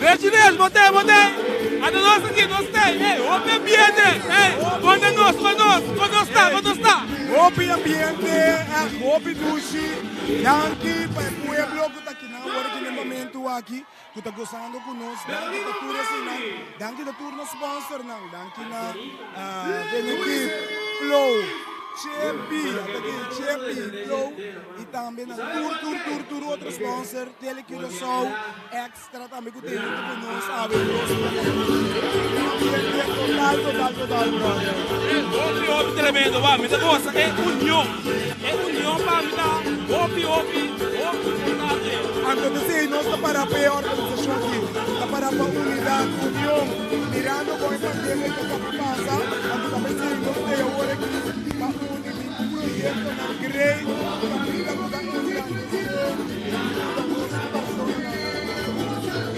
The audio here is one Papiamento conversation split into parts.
Reginés, bote, bote. Ando nos aquí, nos está. Hey, hopi ambiente. Hey, ponte nos, con nos, con nos está, con nos está. Hopi ambiente, hopi dushi. Danki pa e pueblo ku ta aki nan awor aki na e momento aki, ku ta gozando ku nos. Danki pa tur eseinan. Danki na tur nos sponsornan. Danki na Benekip, Flow, Chepi, ata aki Chepi, Flow i tambe na tur tur tur tur otro sponsor, Tele Curaçao, Extra tambe ku tin huntu ku nos awe nos ambiente total total total brother. Hopi hopi tremendo wa mi ta gosa e union e union pa mi ta hopi hopi hopi importante. Anto ta esei nos ta para pa e organisashon aki, ta para pa unidat, union, mirando kon e pandemia ta kaba pasa, anto ta pesei nos ta e awor aki pa uni bin ku proyektonan great ku ta brinda ku ta engrandesé i yuda nos personanan.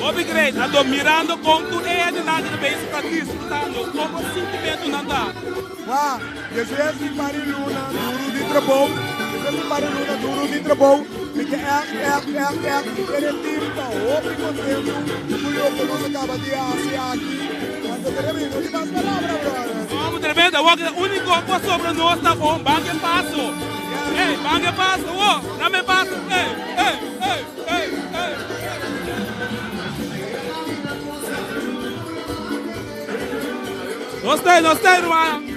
Hopi great, anto mirando kon tur e hendenan aki ta bezig ta disfrutando, kon bo sintimentunan ta? Wah, despues di par di luna duru di trabou, despues di par di luna duru di trabou, mi ke ègt, ègt, ègt, ègt kere team ta hopi kontentu ku loke nos a kaba di hasi aki. Anto kere mi no tin mas palabra, brother. Hopi tremendo, awor ki ta úniko ku a sobra nos ta bon ban ke paso. Ey, ban ke paso, wo, dame paso, ey, ey, ey, ey, ey. Nos ta, nos ta, ruman.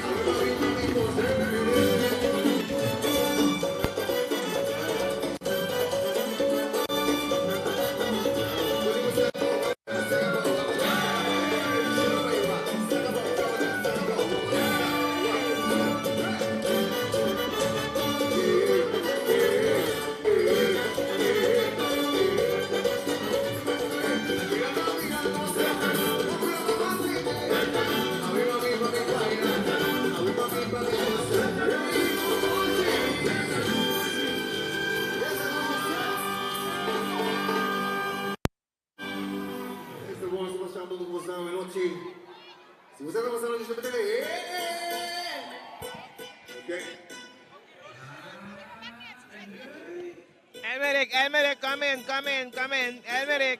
Elmerick, Elmerick, come in, come in, come in, Elmerick.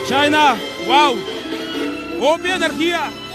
China, wow! Hopi energia!